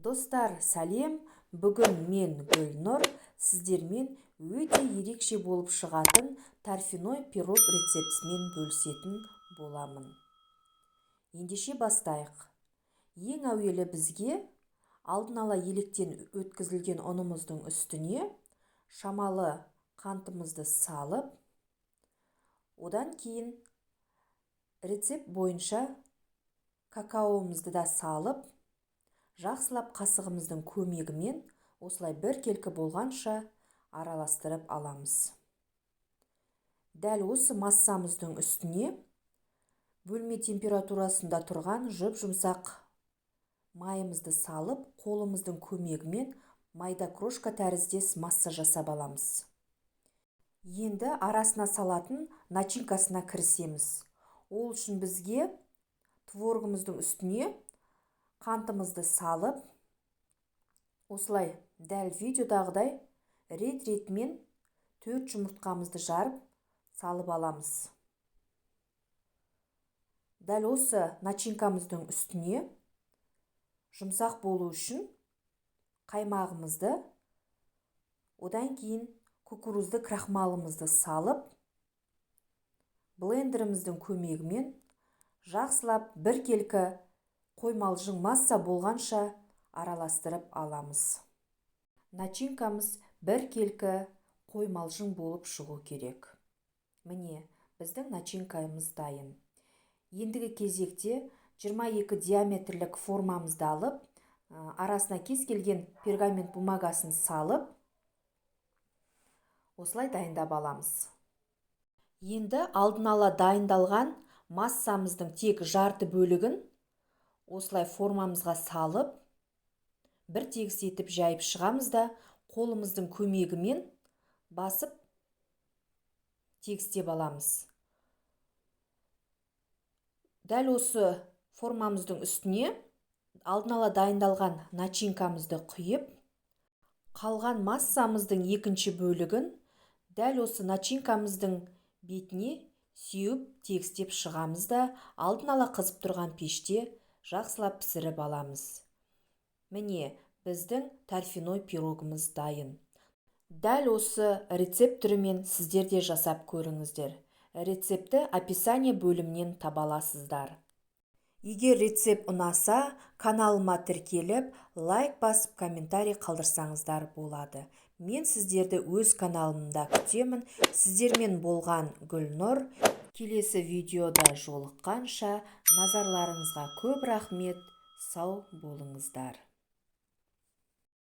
Достар, сәлем! Бүгін мен, Гүлнұр, сіздермен өте ерекше болып шығатын торфяной пирог рецептісімен бөлісетін боламын. Ендеше бастайық. Ең әуелі бізге алдын ала електен өткізілген ұнымыздың үстіне шамалы қантымызды салып, одан кейін рецепт бойынша какаомызды да салып, жақсылап қасығымыздың көмегімен осылай біркелкі болғанша араластырып аламыз. Дәл осы массамыздың үстіне бөлме температурасында тұрған жұп-жұмсақ майымызды салып, қолымыздың көмегімен майда крошка тәріздес масса жасап аламыз. Енді арасына салатын начинкасына кірісеміз. Ол үшін бізге творогымыздың үстіне қантымызды салып, осылай дәл видеодағыдай рет-ретімен 4 жұмыртқамызды жарып салып аламыз. Дәл осы начинкамыздың үстіне жұмсақ болу үшін қаймағымызды, одан кейін кукурузды крахмалымызды салып, блендеріміздің көмегімен жақсылап біркелкі қоймалжың масса болғанша араластырып аламыз. Начинкамыз біркелкі қоймалжың болып шығу керек. Міне, біздің начинкамыз дайын. Ендігі кезекте 22 диаметрлік формамызды алып, арасына кез келген пергамент бумагасын салып, осылай дайындап аламыз. Енді алдын ала дайындалған массамыздың тек жарты бөлігін осылай формамызға салып, бір тегіс етіп жайып шығамыз да, қолымыздың көмегімен басып тегістеп аламыз. Дәл осы формамыздың үстіне алдын ала дайындалған начинкамызды құйып, қалған массамыздың екінші бөлігін дәл осы начинкамыздың бетіне сеуіп тегістеп шығамыз да, алдын ала қызып тұрған пеште жақсылап пісіріп аламыз. Міне, біздің торфяной пирогымыз дайын. Дәл осы рецепт түрімен сіздер де жасап көріңіздер. Рецептті описание бөлімінен таба аласыздар. Егер рецепт ұнаса, каналыма тіркеліп, лайк басып, комментарий қалдырсаңыздар болады. Мен сіздерді өз каналымда күтемін. Сіздермен болған Гүлнұр. Келесі видеода жолыққанша назарларыңызға көп рахмет. Сау болыңыздар.